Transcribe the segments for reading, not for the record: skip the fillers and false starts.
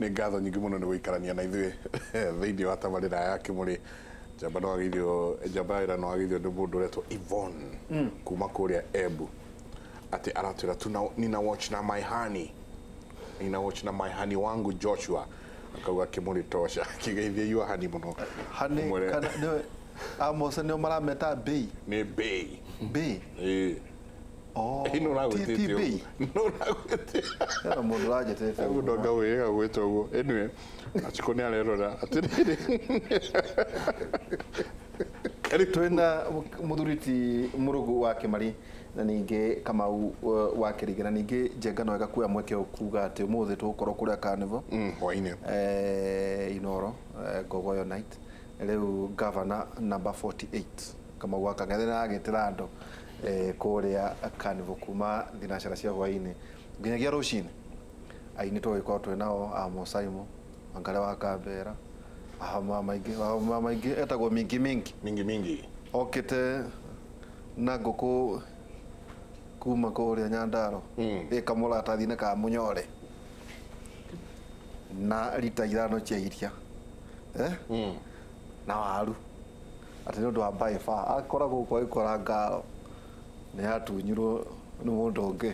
Nĩ ngatho nyingĩ mũno nĩ gũikarania na ithuĩ thĩinĩ wa tabarĩra ya Kĩmũrĩ. Njamba no ageithio, njamba ya wĩra no ageithio nĩ mũndũ ũretwo Yvonne kuma kũrĩa Embu, atĩ aratwĩra tuna nina watch na my honey, nina watch na my honey wangu Joshua, akauga Kĩmũrĩ tosha, akĩgeithia your honey mũno. Honey. Ũmwĩre- Kana nĩwe Amos nĩo marameta bei? Nĩ bei. Bei. Ĩĩ. Oh, Ĩ, nũ ti ũragwĩtĩte bei. ũguo? Nũ ũragwĩtĩte? Hena mũndũ ũranjĩtĩte Mũndũ ũguo. anga wĩrĩga gwĩta ũguo. Anyway, Achiko nĩ arerora. Atĩrĩrĩ. Karibu. Twĩna mũthuri ti Mũrũgu wa Kĩmari na ningĩ Kamau wa Kĩrigĩ, na ningĩ Njenga no ĩgakuoya mweke ũyũ kuga atĩ ũmũthĩ tũgũkorwo kũrĩa Carnival. Hwainĩ. Inoro, Ngogoyo night. Rĩu governor number 48 Kamau wa Kang'ethe nĩ aragĩtĩra andũ kũrĩa Carnival kuma thinacara cia hwainĩ nginyagia rũcinĩ. Aini tũgũgĩkorwo twĩ nao Amos Simon, Wangare wa Kambera, Wahoma Maingĩ, Wahoma Maingĩ etagwo Mingi Mingi. Mingi Mingi. Okĩte na ngũkũ kuma kũrĩa Nyandarua ĩ kamũratathi-inĩ ka mũnyore na rita 5 cia iria, eh? Na waru, atĩ nĩ ũndũ wa by far akoragwo gũkũ agĩkora ngaro nĩ yatunyirwo nĩ mũndũ ũngĩ.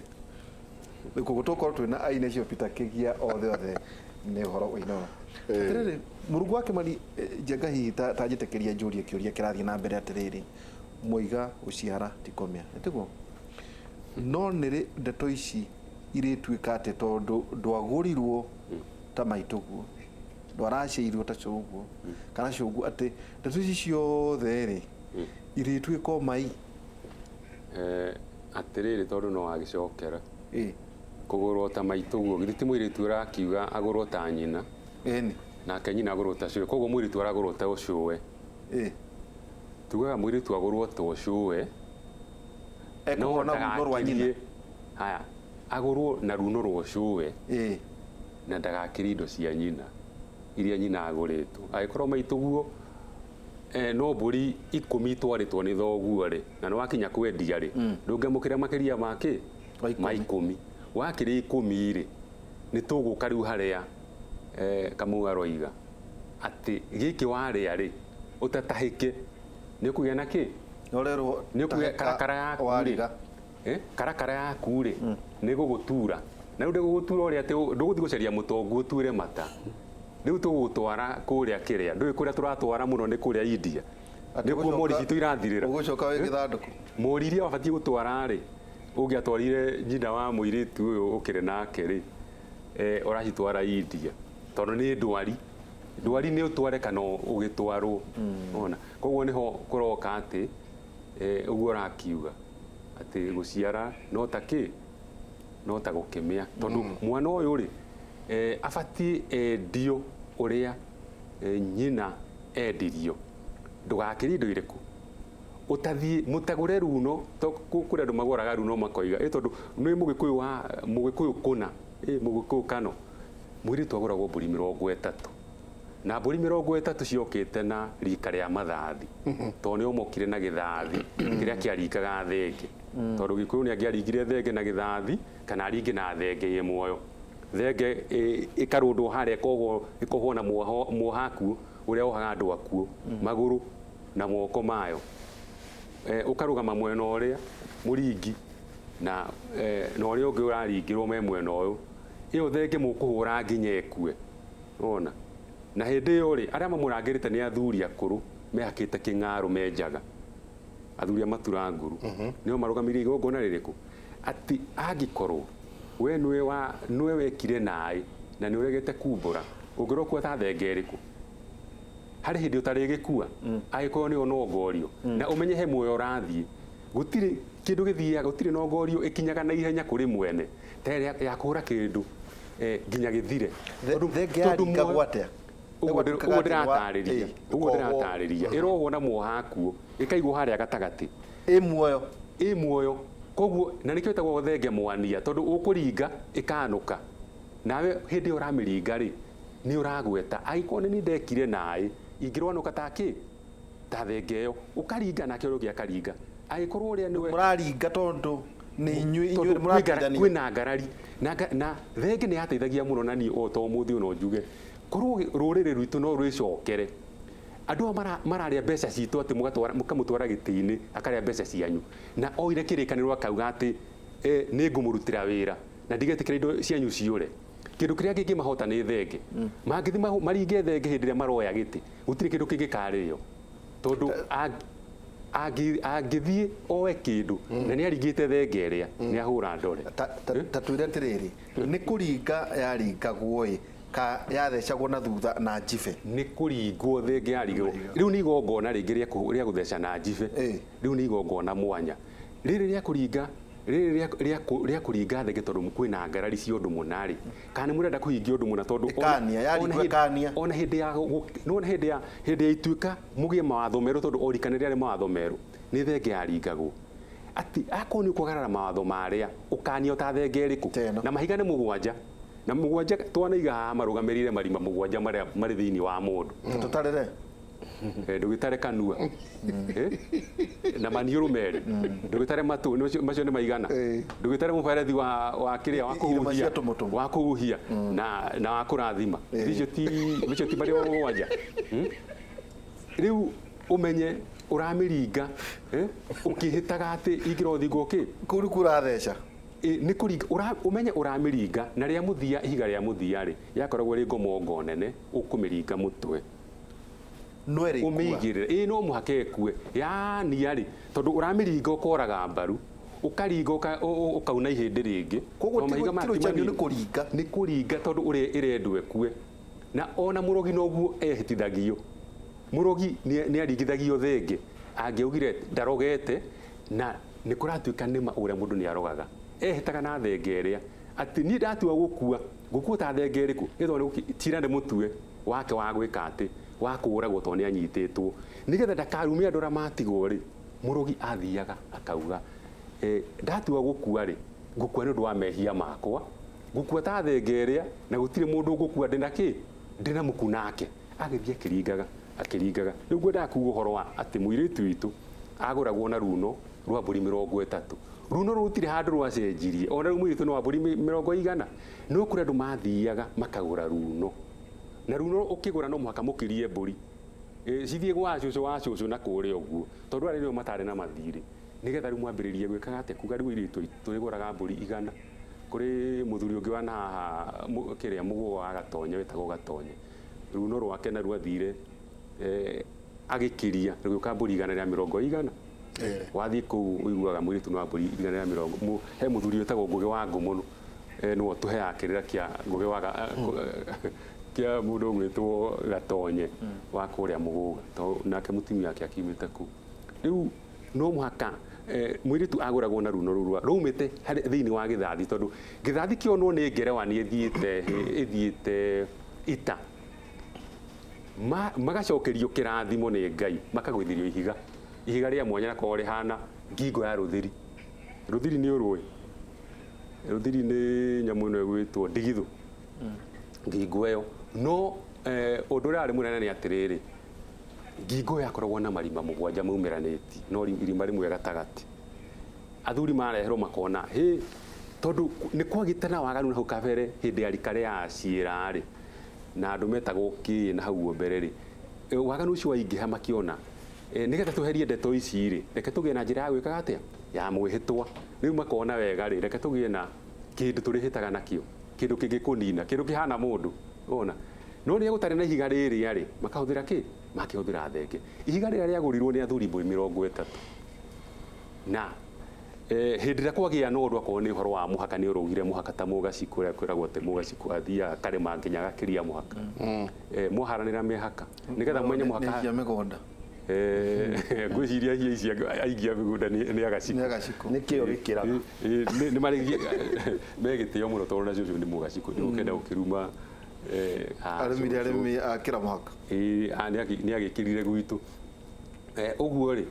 Rĩu koguo tũgũkorwo twĩna aini acio Peter Kĩgia othe othe nĩ ũhoro wa Inooro. Atĩrĩrĩ, Mũrungu wa Kĩmani, Njenga, hihi ta njĩtĩkĩria njũrie kĩũria kĩrathiĩ na mbere atĩrĩrĩ, mũiga gũciara ti kũmĩa, nĩ tiguo? No nĩ rĩ ndeto ici irĩtuĩka atĩ tondũ ndwagũrirwo ta maitũguo, ndwaraciairwo ta cũguo kana cũguo, atĩ ndeto ici ciothe rĩ irĩtuĩka o mai? Atĩrĩrĩ, tondũ no wagĩcokera kũgũrwo ta maitũguo, githĩ ti mũirĩtu ũrakiuga agũrwo ta nyina? Ĩni. Nake nyina agũrwo ta cũwe, koguo mũirĩtu aragũrwo ta ũcũwe. Tugaga mũirĩtu agũrwo ta ũcũwe, no Ekũgũrwo na runo rwa nyina. ndagakĩrie. Haya, agũrwo na runo rwa ũcũwe na ndagakĩrie indo cia nyina iria nyina agũrĩtwo. Angĩkorwo maitũguo no mbũri 10 itwarĩtwo nĩ thoguo rĩ, na nĩ wakinya kwendia rĩ, ndũngĩamũkĩra makĩria ma kĩ? Ma 10. Ma 10. Wakĩria 10 rĩ, nĩ tũgũka rĩu harĩa Kamau aroiga atĩ gĩkĩ warĩa rĩ, ũtatahĩke, nĩ ũkũgĩa na kĩ? Ũrerwo Nĩ ũkũgĩa tahĩka karakara yaku rĩ, wariga. Karakara yaku rĩ, nĩ gũgũtura. Na rĩu ndĩgũgũtura ũrĩa atĩ ndũgũthiĩ gũcaria mũtongu ũture mata. Rĩu tũgũgũtwara kũrĩa kĩrĩa, ndũĩ kũrĩa tũratwara mũno nĩ kũrĩa India. Nĩkuo mori citũ irathirĩra. Ũgũcoka wĩ gĩthandũkũ. Mori iria wabatiĩ gũtwara rĩ, ũngĩatwarire nyina wa mũirĩtu ũyũ ũkĩrĩ nake rĩ, ũracitwara India. Tondũ nĩ ndwari. Ndwari nĩ ũtware kana ũgĩtwarwo. Ona. Koguo nĩho kũroka atĩ, ũguo ũrakiuga atĩ gũciara no ta kĩ? No ta gũkĩmĩa. Tondũ mwana ũyũ rĩ, abatiĩ endio ũrĩa nyina endirio. Ndũgakĩrie indo irĩkũ? Ũtathiĩ mũtegũre runo, to kũrĩ andũ magũraga runo makoiga, ĩ tondũ nĩ mũgĩkũyũ wa mũgĩkũyũ kũna, ĩ mũgĩkũyũ kano. Mũirĩtu agũragwo mbũri 30. Na mbũri 30 ciokĩte na rika rĩa mathathi. Tondũ nĩo mokire na gĩthathi kĩrĩa kĩaringaga thenge. Tondũ Gĩkũyũ nĩ angĩaringire thenge na gĩthathi kana aringe na thenge ĩ muoyo. Thenge ĩkarũndwo harĩa ĩkohwo na muohakuo ũrĩa wohaga andũ akuũ, magũrũ na moko mayo. Ũkarũgama mwena ũrĩa mũringi na ũrĩa ũngĩ ũraringĩrwo me mwena ũyũ. Ĩyo thenge mũkũhũra nginya ĩkue. Wona? Na hĩndĩ ĩyo rĩ, arĩa mamũrangĩrĩte nĩ athuri akũrũ mehakĩte kĩng'arũ me njaga. Athuri a matura nguru. Nĩo marũgamĩrĩire igongona rĩrĩkũ? Atĩ angĩkorwo we nĩwe wa nĩwe wekire naĩ na nĩ ũregete kumbũra, ũngĩrokua ta thenge ĩrĩkũ? Harĩ hĩndĩ ũtarĩgĩkua angĩkorwo nĩ ũnongorio na ũmenye he muoyo ũrathiĩ. Gũtirĩ kĩndũ gĩthiaga, gũtirĩ nongorio ĩkinyaga na ihenya kũrĩ mwene ta ĩrĩa ya kũhũra kĩndũ nginya gĩthire. Thenge yaringagwo atĩa? Ũguo ndĩratarĩria, ũguo ndĩratarĩria, ĩrohwo na muohakuo, ĩkaigwo harĩa gatagatĩ. Ĩ muoyo. Ĩ muoyo. Koguo, na nĩkĩo ĩtagwo thenge mwania, tondũ ũkũringa ĩkanũka. Nawe hĩndĩ ĩyo ũramĩringa rĩ, nĩ ũragweta, angĩkorwo nĩ niĩ ndekire naĩ, ingĩrwanũka ta kĩ? Ta thenge ĩyo. Ũkaringa nake ũrĩa ũngĩ akaringa. Angĩkorwo ũrĩa nĩwe. Mũraringa tondũ Nĩ inyuĩ Tondũ inyuĩ mũrateithania. Kwĩna ngarari na thenge nĩ yateithagia mũno na niĩ o ta ũmũthĩ ũyũ no njuge korwo rũrĩrĩ rwitũ no rwĩcokere andũ aya mararĩa mbeca citũ atĩ mũkamũtwara gĩtĩ-inĩ akarĩa mbeca cianyu na oire kĩrĩkanĩro akauga atĩ nĩ ngũmũrutĩra wĩra na ndigetĩkĩra indo cianyu ciũre. Kĩndũ kĩrĩa kĩngĩmahota nĩ thenge. Mangĩthiĩ maringe thenge hĩndĩ ĩrĩa maroya gĩtĩ gũtirĩ kĩndũ kĩngĩkarĩo tondũ angĩthiĩ oe kĩndũ na nĩ aringĩte thenge ĩrĩa nĩ ahũra ndore. Ta twĩre atĩrĩrĩ, nĩ kũringa yaringagwo ĩ ka yathecagwo na thutha na njibe? Nĩ kũringwo thenge yaringagwo. Rĩu nĩ igongona rĩngĩ rĩa gũtheca na njibe. Rĩu nĩ igongona mwanya rĩrĩ rĩa kũringa, rĩrĩ rĩa kũringa thenge tondũ kwĩna ngarari cia ũndũ mũna rĩ, kana nĩ mũrenda kũhingia ũndũ mũna tondũ Ĩkania, yaringwo ĩkania. Ona hĩndĩ ya nĩwona hĩndĩ ya ituĩka mũgĩe mawatho merũ tondũ o rika nĩ rĩarĩ mawatho merũ, nĩ thenge yaringagwo atĩ akorwo nĩ ũkwagarara mawatho marĩa ũkania ta thenge ĩrĩkũ. Teno. Na mahiga nĩ mũgwanja na mũgwanja twanaiga haha marũgamĩrĩire marima mũgwanja marĩa marĩ thĩinĩ wa mũndũ. Tũtarĩre. Ndũgĩtare kanua. Na maniũrũ merĩ, ndũgĩtare matũ macio nĩ maigana, ndũgĩtare mũberethi wa kĩrĩa wa Irima kũhuhia cia tũmũtũmũ. wa kũhuhia na wa kũrathima. Icio ti marĩ mũgwanja. Rĩu ũmenye ũramĩringa, ũkĩhĩtaga atĩ ingĩra ũthingo kĩ Kũu nĩkuo ũratheca. Nĩ kũringa, ũmenye ũramĩringa na rĩa mũthia, ihiga rĩa mũthia rĩ yakoragwo rĩ ngomongo nene, ũkũmĩringa mũtwe. No ĩrĩkua. Ũmĩigĩrĩre. No mũhaka ĩkue. Yania rĩ, tondũ ũramĩringa ũkoraga mbaru, ũkaringa ũkauna ihĩndĩ rĩngĩ. Koguo No mahiga maya ti ti rũcanio nĩ manini. kũringa. Nĩ kũringa tondũ ũrĩa ĩrendwo ĩkue. Na ona mũrogi noguo ehĩtithagio. Mũrogi nĩ aringithagio thenge. Angĩaugire ndarogete na nĩ kũratuĩka nĩma ũrĩa mũndũ nĩ arogaga. Ehĩtaga na thenge ĩrĩa atĩ niĩ ndatua gũkua, ngũkua ta thenge ĩrĩkũ? Nĩ tondũ nĩ cira nĩ mũtue wake wa gwĩka atĩ wa kũũragwo tondũ nĩ anyitĩtwo. Nĩgetha ndakarume andũ arĩa matigwo rĩ, mũrogi athiaga akauga, ndatua gũkua rĩ, ngũkua nĩ ũndũ wa mehia makwa, ngũkua ta thenge ĩrĩa na gũtirĩ mũndũ ngũkua ndĩna kĩ? Ndĩna mũku nake. Agĩthiĩ akĩringaga, akĩringaga. Rĩu ngwendaga kuga ũhoro wa atĩ mũirĩtu witũ agũragwo na runo rwa mbũri mĩrongo ĩtatũ. Runo rũu rũtirĩ handũ rwacenjirie. Ona rĩu mũirĩtu nĩ wa mbũri mĩrongo igana. No kũrĩ andũ mathiaga makagũra runo. Na runo ũkĩgũra no mũhaka mũkĩrie mbũri. Cithiĩ gwa cũcũ wa cũcũ na kũrĩa ũguo. Tondũ arĩa nĩo matarĩ na mathirĩ. Nĩgetha rĩu mwambĩrĩrie gwĩkaga atĩa? Kuga rĩu airĩtu aitũ tũrĩgũraga mbũri igana. Kũrĩ mũthuri ũngĩ wa haha, kĩrĩa mũgũa wa Gatonye wĩtagwo Gatonye. Runo rwake na rwathire, agĩkĩria rũgĩũka mbũri igana rĩa mĩrongo igana. Wathiĩ kũu ũiguaga mũirĩtu nĩ wa mbũri igana rĩa mĩrongo. He mũthuri wĩtagwo Ngũgĩ wa Ngũmũnũ. Nĩwe ũtũheaga kĩrĩra kĩa Ngũgĩ wa kĩa mũndũ ũgwĩtwo Gatonye wa kũrĩa Mũgũga. Tondũ nake mũtumia wake akiumĩte kũu. Rĩu no mũhaka mũirĩtu agũragwo na runo rũu rwaumĩte harĩ thĩinĩ wa gĩthathi, tondũ gĩthathi kĩonwo nĩ ngerewa nĩ ĩthiĩte ita. Magacokerio kĩrathimo nĩ Ngai, makagũithĩrio ihiga. Ihiga rĩa mwanya rĩkoragwo rĩhana ngingo ya rũthiri. Rũthiri nĩ ũrũĩ. Rũthiri nĩ nyamũ ĩno ĩgwĩtwo ndigithũ. Ngingo ĩyo. No ũndũ ũrĩa warĩ mũnene nĩ atĩrĩrĩ, ngingo ĩyo yakoragwo na marima mũgwanja maumĩranĩtie, no irima rĩmwe gatagatĩ. Athuri mareherwo makona, hĩ, tondũ nĩ kwagĩte na waganu hau kabere hĩndĩ ya rika rĩa aciĩra rĩ, na andũ metagwo kĩ na hau mbere rĩ, waganu ũcio waingĩha makĩona, nĩgetha tweherie ndeto ici rĩ, reke tũgĩe na njĩra ya gwĩkaga atĩa? Ya mwĩhĩtwa. Rĩu makona wega rĩ, reke tũgĩe na kĩndũ tũrĩhĩtaga nakĩo, kĩndũ kĩngĩkũnina, kĩndũ kĩhana mũndũ, wona. No rĩrĩa gũtarĩ na ihiga rĩrĩa rĩ, makahũthĩra kĩ? Makĩhũthĩra thenge. Ihiga rĩrĩa rĩagũrirwo nĩ athuri mbũri mĩrongo ĩtatũ. Na hĩndĩ ĩrĩa kwagĩa na ũndũ akorwo nĩ ũhoro wa mũhaka, nĩ ũrũgire mũhaka ta Mũgacikũ ũrĩa kwĩragwo atĩ Mũgacikũ athiaga karĩma nginya agakĩria mũhaka. Mwaharanĩra mĩhaka nĩgetha mwenye mũhaka. Nĩ aikia mĩgũnda. Ngwĩciria hihi ici aikia mĩgũnda nĩ Agacikũ. Nĩ Agacikũ. Nĩ kĩo gĩkĩraga. Nĩ marĩ me gĩtĩo mũno tondũ na cũcũ nĩ Mũgacikũ, nĩ ũkenda gũkĩruma, Arĩmi cũcũ. Arĩmi akĩra mũhaka. Nĩ agĩkĩrire gwitũ. Ũguo rĩ,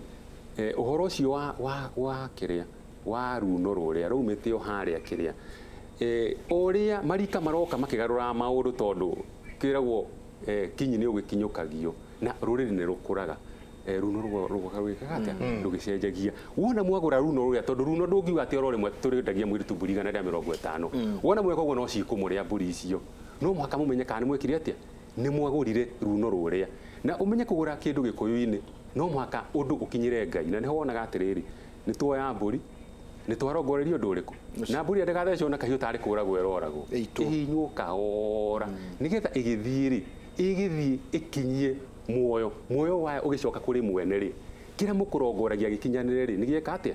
ũhoro ũcio wa kĩrĩa, wa runo rũrĩa rwaumĩte o harĩa kĩrĩa. Ũrĩa marika maroka makĩgarũraga maũndũ tondũ kĩragwo, kinyi nĩ ũgĩkinyũkagio na rũrĩrĩ nĩ rũkũraga. Runo rũgoka rwĩkaga atĩa rũgĩcenjagia. Wona mwagũra runo rũrĩa, tondũ runo ndũngiuga atĩ oro rĩmwe tũrĩendagia mũirĩtu mbũri 150, wona mweka ũguo no cikũmũrĩa mbũri icio. No mũhaka mũmenye kana nĩ mwekire atĩa, nĩ mwagũrire runo rũrĩa. Na ũmenye kũgũra kĩndũ gĩkũyũ-inĩ no mũhaka ũndũ ũkinyĩre Ngai. Na nĩho wonaga atĩrĩrĩ, nĩ tuoya mbũri, nĩ twarongoreria ũndũ ũrĩkũ, na mbũri ĩrĩa ndĩgathecwo na kahiũ tarĩ kũragwo ĩroragwo, Ĩitwo. Ĩhihinywo kahora, nĩgetha ĩgĩthiĩ rĩ, ĩgĩthiĩ ĩkinyie muoyo, muoyo wayo ũgĩcoka kũrĩ mwene rĩ, kĩrĩa mũkũrongoragia gĩkinyanĩre rĩ, nĩ gĩeka atĩa,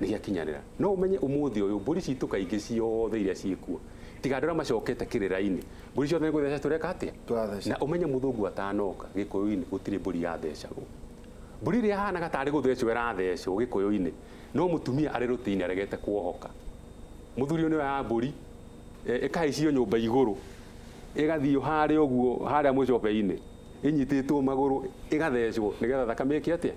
nĩ gĩakinyanĩra. No ũmenye ũmũthĩ ũyũ mbũri citũ kaingĩ ciothe iria ciĩkuo, tiga andũ arĩa macokete kĩrĩra-inĩ, mbũri ciothe nĩ gũtheca tũreka atĩa. Tũratheca. Na ũmenye mũthũngũ atanoka gĩkũyũ-inĩ gũtirĩ mbũri yathecagwo. Mbũri ĩrĩa yahanaga tarĩ gũthecwo ĩrathecwo gĩkũyũ-inĩ, no mũtumia arĩ rũtĩ-inĩ aregete kuohoka. Mũthuri ũyũ nĩoyaga mbũri, ĩkahaicio nyũmba igũrũ, ĩgathiĩ harĩa ũguo, harĩa mũcobe-inĩ, ĩnyitĩtwo magũrũ, ĩgathecwo nĩgetha thakame ĩke atĩa,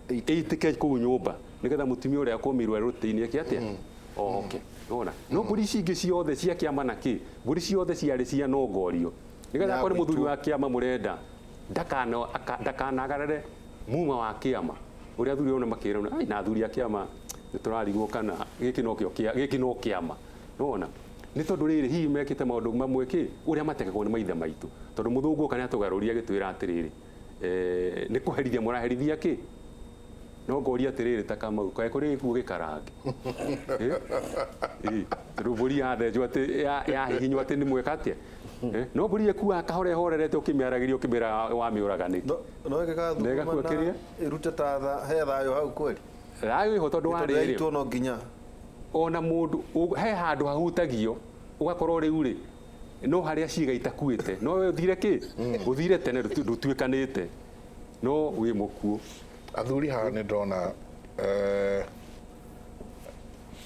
ĩitĩke kũu nyũmba, nĩgetha mũtumia ũrĩa akomirwo arĩ rũtĩ-inĩ eke atĩa, ohoke. Nĩwona? No mbũri ici ingĩ ciothe cia kĩama na kĩ, mbũri ciothe ciarĩ cia nongorio, nĩgetha akorwo nĩ mũthuri wa kĩama mũrenda, ndakanagarare muma wa kĩama. Ũrĩa athuri ona makĩrona, ai, na athuri a kĩama nĩ tũrarigwo kana gĩkĩ no kĩo kĩa, gĩkĩ no kĩama. Nĩwona? Nĩ tondũ rĩrĩ hihi mekĩte maũndũ mamwe kĩ, ũrĩa matekagwo nĩ maithe maitũ. Tondũ mũthũngũ oka nĩ atũgarũria agĩtwĩra atĩrĩrĩ, nĩ kũherithia mũraherithia kĩ? No ngoria atĩrĩrĩ ta Kamau, kaĩ kũrĩ gĩkuũ gĩkarange? Tondũ mbũri yathĩnjwo atĩ, yahihinywo atĩ nĩ mweka atĩa? No mbũri ĩkuaga kahora ĩhorerete ũkĩmĩaragĩria ũkĩmĩra wamĩũraga nĩkĩ? No ĩgĩgathuguma Na ĩgakua na kĩrĩa? ĩrute ta tha, he thayũ hau kweli? Thayũ ĩho tondũ wa Tondũ rĩrĩ. yaitwo no nginya. Ona mũndũ, he handũ hahutagio, ũgakorwo rĩu rĩ, no harĩa ciĩga itakuĩte, no we ũthire kĩ? Ũthire tene ndũtuĩkanĩte, no wĩ mũkuũ. Athuri haha nĩ ndona,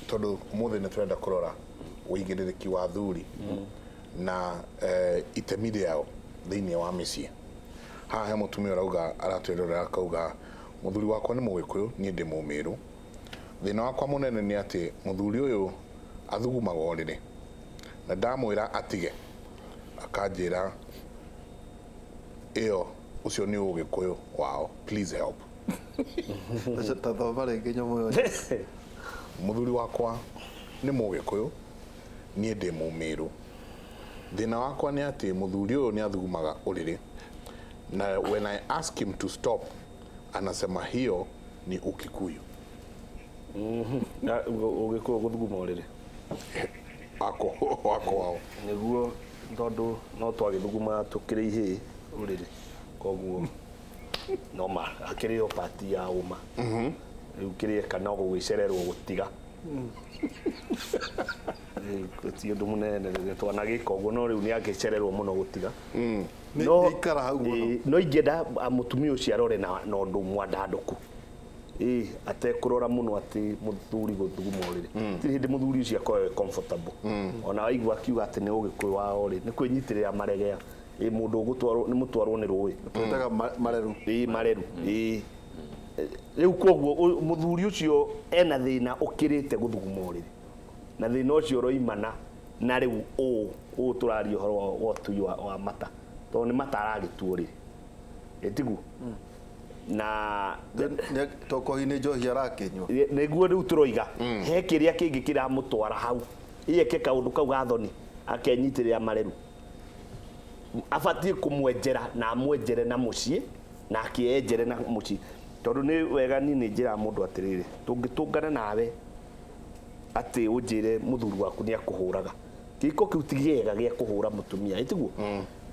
tondũ ũmũthĩ nĩ tũrenda kũrora ũigĩrĩrĩki wa athuri na itemi rĩao thĩinĩ wa mĩciĩ. Haha he mũtumia ũrauga, aratwĩrorera akauga, mũthuri wakwa nĩ mũgĩkũyũ, niĩ ndĩ mũmĩrũ. Thĩna wakwa mũnene nĩ atĩ mũthuri ũyũ athugumaga ũrĩrĩ, na ndamwĩra atige, akanjĩra ĩyo ũcio nĩ ũgĩkũyũ wao, please help. Aca, ta thoma rĩngĩ nyamũ ĩyo. Mũthuri wakwa nĩ mũgĩkũyũ, niĩ ndĩ mũmĩrũ. Thĩna wakwa nĩ atĩ mũthuri ũyũ nĩ athugumaga ũrĩrĩ, na when I ask him to stop anasema hiyo ni Ukikuyu. Na, ũgĩkũyũ gũthuguma ũrĩrĩ. Wako, wako wao. Nĩguo tondũ no twagĩthugumaga tũkĩrĩ ihĩĩ ũrĩrĩ. Koguo no ma akĩrĩ o part ya ũma. Rĩu kĩrĩa no gũgĩcererwo gũtiga. Rĩu ti ũndũ mũnene rĩrĩa twanagĩka ũguo, no rĩu nĩ agĩcererwo mũno gũtiga. Nĩ No, ikara hau mũno. No ingĩenda mũtumia ũcio arore na ũndũ mwandandũku. Atekũrora mũno atĩ mũthuri gũthuguma ũrĩrĩ. Tirĩ hĩndĩ mũthuri ũcio akorwo e comfortable. Ona waigua akiuga atĩ nĩ ũgĩkũyũ wao rĩ, nĩ kwĩnyitĩrĩra maregea. Mũndũ ũgũtwarwo, nĩ mũtwarwo nĩ rũĩ. Twĩtaga mareru. Mareru. Rĩu koguo mũthuri ũcio ena thĩna ũkĩrĩte gũthuguma ũrĩrĩ. Na thĩna ũcio ũroimana na rĩu ũũ tũraria ũhoro wa ũtui wa mata. Tondũ nĩ mata aragĩtua ũrĩrĩ. Tiguo? Na Tokohi nĩ njohi arakĩnyua. Nĩguo rĩu tũroiga, he kĩrĩa kĩngĩ kĩramũtwara hau. Ĩyeke kaũndũ kau ga thoni, akenyitĩrĩra mareru. Abatiĩ kũmwenjera na amwenjere na mũciĩ, na akĩenjere na mũciĩ. Tondũ nĩ wega niĩ nĩ njĩraga mũndũ atĩrĩrĩ, tũngĩtũngana nawe atĩ ũnjĩre mũthuri waku nĩ akũhũraga. Gĩko kĩu ti kĩega gĩa kũhũra mũtumia, ĩ tiguo?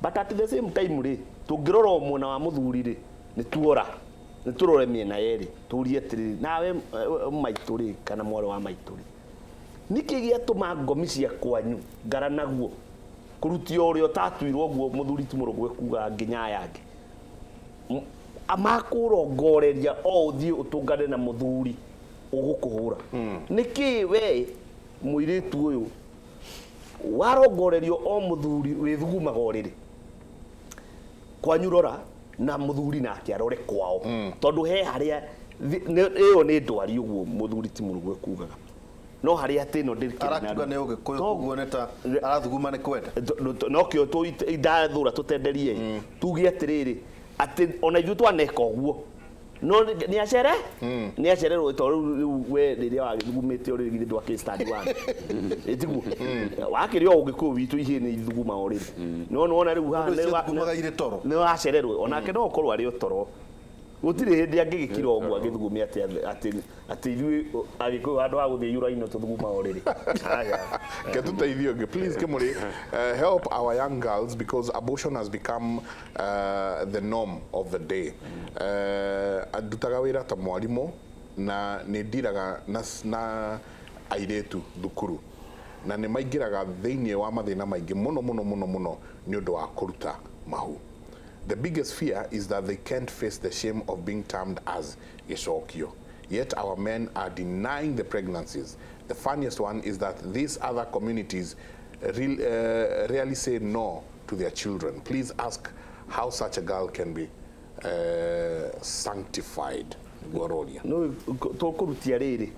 But at the same time rĩ, tũngĩrora o mwena wa mũthuri rĩ, nĩ tuora. Nĩ tũrore mĩena yerĩ, tũrie atĩrĩrĩ, nawe maitũ rĩ, kana mwarĩ wa maitũ rĩ, nĩkĩ gĩatũma ngomi cia kwanyu ngaranaguo kũrutio ũrĩa ũtatuirwo ũguo mũthuri ti mũrũgwe kuga nginya aya angĩ? Amakũrongoreria o ũthiĩ ũtũngane na mũthuri ũgũkũhũra. Nĩkĩ we mũirĩtu ũyũ warongorerio o mũthuri wĩthugumaga ũrĩrĩ? Kwanyu rora na mũthuri nake arore kwao. Tondũ he harĩa ĩyo nĩ ndwari ũguo mũthuri ti mũrũgwe kugaga. No harĩa atĩ ĩno ndĩrĩ kĩrĩ na Arakiuga nĩ ũgĩkũyũ, Toguo koguo nĩ ta arathuguma nĩ kwenda. No kĩo ndathũra tũtenderie. Tuge atĩrĩrĩ, atĩ ona ithuĩ twaneka ũguo. No nĩ acere nĩ acererwo tondũ rĩu we rĩrĩa wagĩthugumĩte ũrĩrĩ githĩ ndwakĩrĩ stand one ĩtiguo wakĩrĩ o ũgĩkũyũ witũ ihĩĩ nĩ ithuguma o rĩrĩ no nĩwona rĩu haha Andũ nĩ wa- acio thugumaga irĩ toro. nĩ wacererwo onake no ũkorwo arĩ o toro gũtirĩ hĩndĩ angĩgĩkira ũguo agĩthugumia atĩ atĩ atĩ ithuĩ agĩkũyũ handũ ha gũthiĩ yuraino tũthuguma o rĩrĩ. Aya. Ketuteithie ũngĩ please Kimuri, help our young girls because abortion has become the norm of the day. Ndutaga wĩra ta mwarimũ na nĩ ndiraga na airĩtu thukuru na nĩ maingĩraga thĩinĩ wa mathĩna maingĩ mũno mũno mũno mũno nĩ ũndũ wa kũruta mahu. The biggest fear is that they can't face the shame of being termed as gĩcokio. Yet our men are denying the pregnancies. The funniest one is that these other communities rarely say no to their children. Please ask how such a girl can be sanctified. Gororia. No tũkũrutia rĩrĩ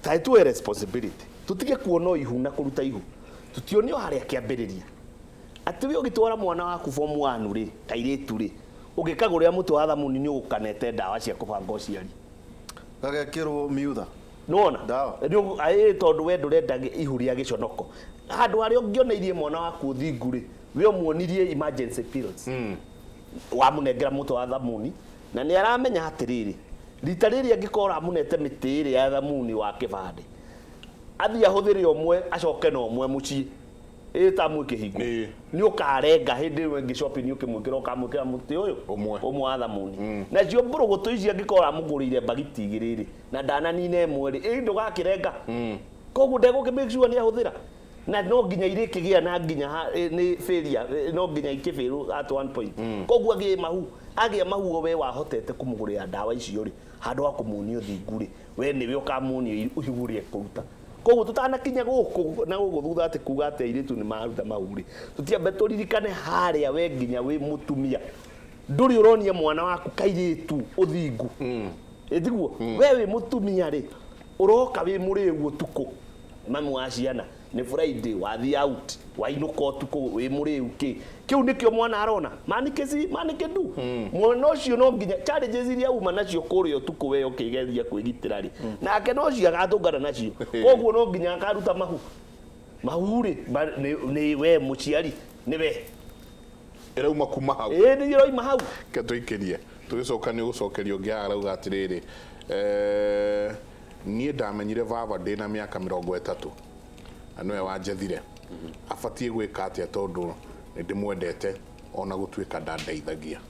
taĩ tuoe responsibility tũtige kuona o ihu na kũruta ihu tũtionio harĩa kĩambĩrĩria atĩ we ũgĩtwara mwana waku form 1 rĩ kairĩtu rĩ ũngĩkagũrĩra mũtĩ wa thamuni nĩ ũgũkanete ndawa cia kũbanga ũciari. Gagekĩrwo miutha. Nĩwona? Ndawa. Tondũ we ndũrenda ihu rĩa gĩconoko handũ harĩa ũngĩoneirie mwana waku ũthingu rĩ we ũmuonirie emergency pills wamũnengera mũtĩ wa thamuni na nĩ aramenya atĩrĩrĩ rita rĩrĩ angĩkorwo ũramũnete mĩtĩ ĩrĩa ya thamuni wa kĩbandĩ athiĩ ahũthĩre ũmwe acoke na ũmwe mũciĩ ĩta mwĩkĩhingo Ĩĩ. nĩ ũkarenga hĩndĩ ĩyo ĩngĩ shopping ũkĩmwĩkĩra ũkamwĩkĩra mũtĩ ũyũ Ũmwe. ũmwe wa thamuni nacio mbũrũgũtũ ici angĩkorwo ũramũgũrĩire mbagiti igĩrĩ rĩ na ndananina ĩmwe rĩ ĩ ndũgakĩrenga koguo ndegũkĩ make sure nĩ ahũthĩra na no nginya irĩkĩgĩa na nginya nĩ failure no nginya ikĩbĩrwo at one point koguo agĩe mahu agĩa mahu o we wahotete kũmũgũrĩra ndawa icio rĩ handũ ha kũmuonia ũthingu rĩ we nĩwe ũkamuonia ihu rĩa kũruta koguo tũtanakinya gũkũ na gũkũ thutha atĩ kuga atĩ airĩtu nĩ maruta mahu rĩ tũtiambe tũririkane harĩa we nginya wĩ mũtumia ndũrĩ ũronia mwana waku kairĩtu ũthingu ĩtiguo we wĩ mũtumia rĩ ũroka wĩ mũrĩu ũtukũ mami wa ciana nĩ Friday wathiĩ out wainũka ũtukũ wĩ mũrĩu kĩ kĩu nĩkĩo mwana arona manikĩci manikĩndu mwana ũcio no nginya challenges iria uma nacio kũrĩa ũtukũ we ũkĩgeria kwĩgitĩra rĩ nake no cio agatũngana nacio koguo no nginya akaruta mahu mahu rĩ nĩ we mũciari nĩ we Ĩrauma kuma hau. Ĩĩ nĩ ĩroima hau. Ke tũikĩrie tũgĩcoka nĩ ũgũcokerio ũngĩ haha arauga atĩrĩrĩ niĩ ndamenyire baba ndĩna mĩaka 30 na nĩwe wanjethire abatiĩ gwĩka atĩa tondũ nĩ ndĩmwendete ona gũtuĩka ndandeithagia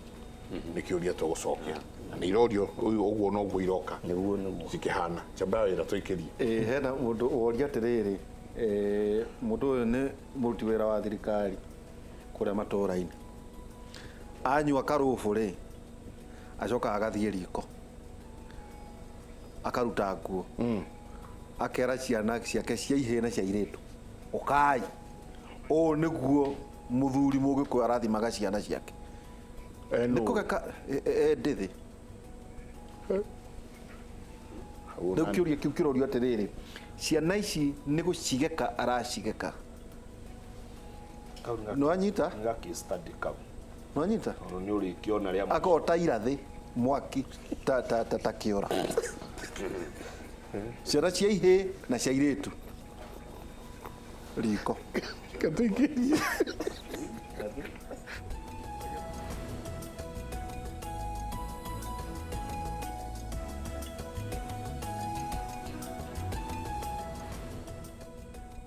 nĩ kĩũria tũgũcokia na nĩ irorio ũguo noguo iroka Nĩguo nĩguo. cikĩhana njamba ya wĩra tũikĩrie. Ĩĩ hena mũndũ woria atĩrĩrĩ mũndũ ũyũ nĩ mũruti wĩra wa thirikari kũrĩa matũũra-inĩ anyua karũbũ rĩ acokaga agathiĩ riko akaruta nguo akera ciana ciake cia ihĩĩ na cia irĩtu ũkai ũũ nĩguo mũthuri mũgĩkũyũ arathimaga ciana ciake nĩ kũgeka ndĩthĩ rĩu kĩũria kĩu kĩrorio atĩrĩrĩ ciana ici nĩ gũcigeka aracigeka nĩwanyita nĩwanyita Tondũ nĩ ũrĩkĩona rĩa akota irathĩ mwaki ta ta ta ta kĩora ciana cia ihĩĩ na cia irĩtu riko Ke tũikĩrie.